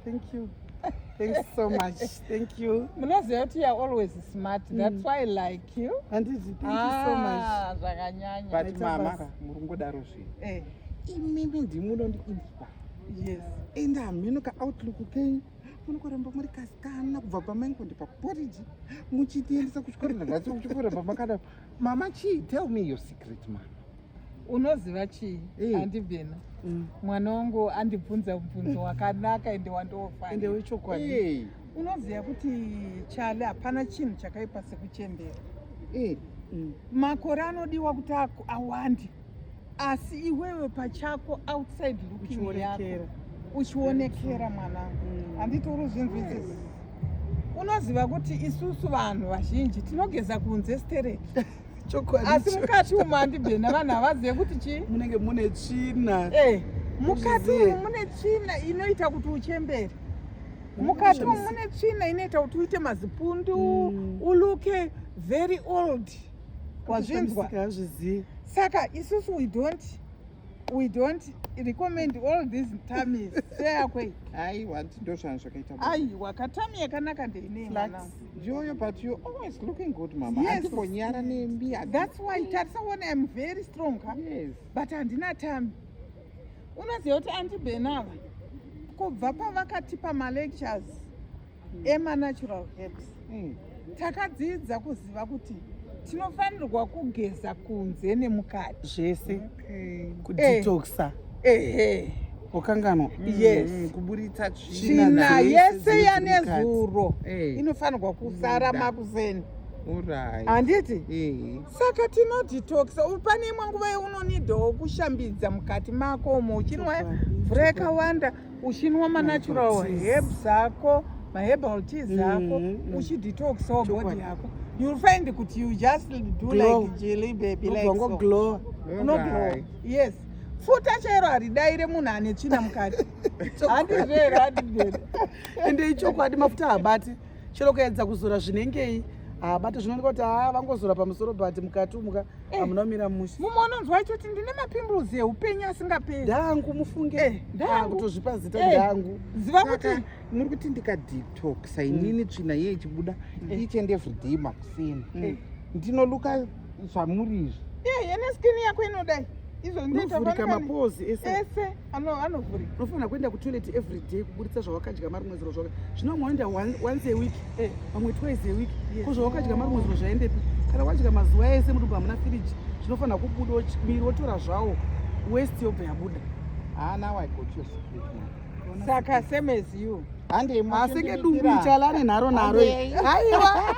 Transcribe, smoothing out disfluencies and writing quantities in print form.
Thank you, thanks so much, thank you. Munoziva kuti you are always smart. That's why I like you. Handiti? Thank you so much. Ah, zvakanyanya. But Maita mama, basa. muri kungodaro zvinhu. Imimi ndimunondiinspire. Ende hameno kaoutlook kenyu, munokoramba muri kasikana kubva pamaingondipa porridge muchitiendesa kuchikoro. Nanhasi kuchikoro pamakadaro. Mama, chii? Tell me your secret, mama. Unoziva chii? Andibhena, mwana wangu andibvunza mubvunzo wakanaka ende ende wandofanira. Wechokwadi. Unoziva kuti, Chale, hapana chinhu chakaipa sekuchembera. Makore anodiwa kuti awande, asi iwewe pachako, outside looking yako, Uchionekera. uchionekera, mwanangu. Handiti uri zvinzwisisi? Unoziva kuti isusu vanhu vazhinji tinogeza kunze stereki, Chokwadi. asi mukati umu, andibhena, vanhu havazive kuti chii? Munenge mune tsvina. Mukati Uzvizive. umu mune tsvina inoita kuti uchembere. Mukati umu mune tsvina inoita kuti uite mazipundu, ulooke very old. Wazvinzwa? Hazvizivi. Saka isusu we don't recommend all these tummies seyakwe. Aiwa, ndo zvanhu zvakaita. Aiwa, katummy yakanaka ndeinei, mwanangu? Ndiyoyo, but you always looking good, mama. Yes. Handimbonyara nembi. That's why, tarisa, wona, I'm very strong, ha? But handina tummy. Unoziva kuti andibhenava, kubva pavakatipa malectures emanatural herbs, takadzidza kuziva kuti tinofanirwa kugeza kunze nemukati. Zvese, kudetoxa. Wakanganwa? Yes. Kuburitsa tsvina Tsvina dzese yese dziri yanezuro inofanirwa kusara Buda. makuseni. Alright. Handiti? Eh. Saka tinodetoxa. Pane imwe nguva yaunonidhawo kushambidza mukati mako umo, uchinwa mvura yakawanda, uchinwa manatural Teas. herbs ako, maherbal teas ako, uchidetoxawo body yako. You'll find kuti you just do Glow. like jelly baby, like so. Ubva. Unoglow. Yes, futa chairo haridaire munhu ane tsvina mukati, handizvo here, handibere? Ende ichokwadi, mafuta haabati. Chero kuedza kuzora zvinengei, haabati. Zvinooneka kuti haa, vangozora pamusoro, but mukati umuka hamuna kumira mushe. Mumwe unonzwa achiti, "Ndine mapimples eupenyu asingaperi." Ndangu, mufunge. Ndangu. Kutozvipa zita. Ndangu. Ziva kuti Saka muri kuti ndikadetoxa inini, tsvina iye ichibuda each and every day makuseni, ndinolooka zvamuri izvi? Iye neskin yako inodai izvo ndinoita. Unovhurika mapores ese. Ese anovhurika. Unofanira kuenda kutoilet every day kuburitsa zvawakadya marimwe zuro. Zvaka zvino vamwe vanoenda once a week, vamwe twice a week. Ko zvawakadya marimwe zuro zvaendepi? Kana wadya mazuva ese, mudumbu hamuna firiji, zvinofanira kubuda. Miri wotora zvawo, waste yobva yabuda. Ah, now I got your secret, mama. Saka same as you. Handei. Asenge dumbu chala ane nharo nharo. Handei. Aiwa.